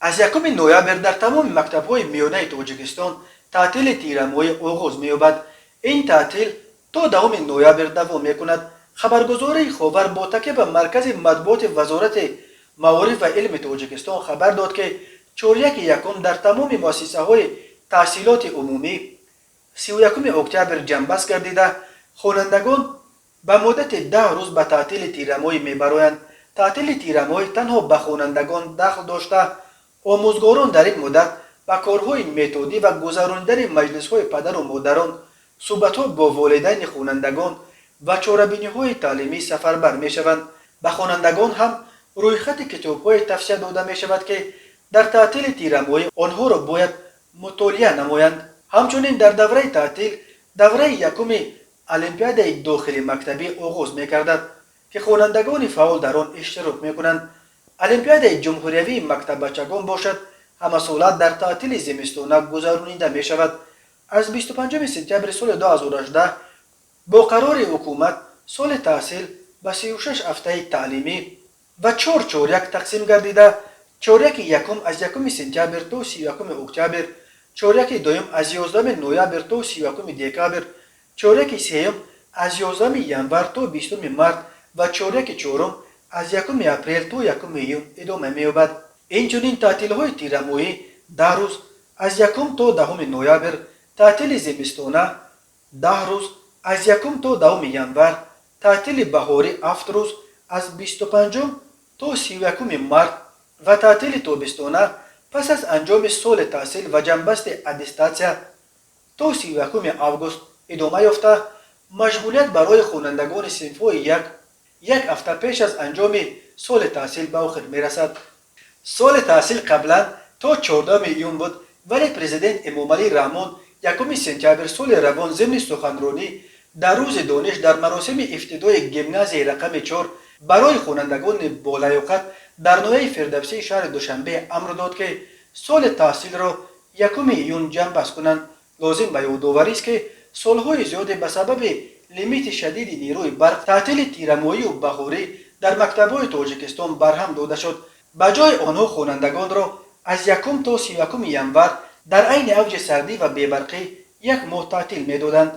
Аз 1 ноябр дар тамоми мактабҳои миёнаи Тоҷикистон таътили тирамоҳӣ оғоз меёбад. Ин таътил то 10 ноябр давом мекунад. Хабаргузории «Ховар» бо такя ба маркази матбуоти Вазорати маориф ва илми Тоҷикистон хабар дод, ки чоряки якум дар тамоми муассисаҳои таҳсилоти умумӣ 31 октябр ҷамъбаст гардида, хонандагон ба муддати 10 рӯз ба таътили тирамоҳӣ мебароянд. Таътили тирамоҳӣ танҳо ба хонандагон дахл дошта, омӯзгорон дар ин муддат ба корҳои методӣ ва гузаронидани маҷлисҳои падару модарон, суҳбатҳо бо волидайни хонандагон ва чорабиниҳои таълимӣ сафарбар мешаванд. Ба хонандагон ҳам рӯйхати китобҳое тавсия дода мешавад, ки дар таътили тирамоҳӣ онҳоро бояд мутолиа намоянд. Ҳамчунин дар давраи таътил давраи якуми олимпиадаи дохилимактабӣ оғоз мегардад, ки хонандагони фаъол дар он иштирок мекунанд. Олимпиадаи ҷумҳуриявии мактаббачагон бошад, ҳамасола дар таътили зимистона гузаронида мешавад. Аз 25 сентябри соли 2018 бо қарори ҳукумат соли таҳсил ба 36 ҳафтаи таълимӣ ва чор чоряк тақсим гардида, чоряки якум аз 1 сентябр то 31 октябр, чоряки дуюм аз 11 ноябр то 31 декабр, чоряки сеюм аз 11 январ то 20 март ва чоряки чорум аз 1 апрел то 1 июн идома меёбад. Инчунин таътилҳои тирамоҳӣ 10 рӯз, аз 1 то 10 ноябр, таътили зимистона 10 рӯз, аз 1 то 10 январ, таътили баҳорӣ 7 рӯз, аз 25 то 31 март ва таътили тобистона пас аз анҷоми соли таҳсил ва ҷамъбасти аттестатсия то 31 август идома ёфта, машғулият барои хонандагони синфҳои як як ҳафта пеш аз анҷоми соли таҳсил ба охир мерасад. Соли таҳсил қаблан то 14 июн буд, вале Президент Эмомалӣ Раҳмон 1 сентябр соли равон зимни суханронӣ дар Рӯзи дониш дар маросими ифтитоҳи гимназияи рақами 4 барои хонандагони болаёқат дар ноҳияи Фирдавсии шаҳри Душанбе амр дод, ки соли таҳсилро 1 июн ҷамъбаст кунанд. Лозим ба ёдоварист, ки солҳои зиёде ба сабаби лимити шадиди нерӯи барқ таътили тирамоҳию баҳорӣ дар мактабҳои Тоҷикистон барҳам дода шуд. Ба ҷои онҳо хонандагонро аз 1 то 31 январ дар айни авҷи сардӣ ва бебарқӣ як моҳ таътил медоданд.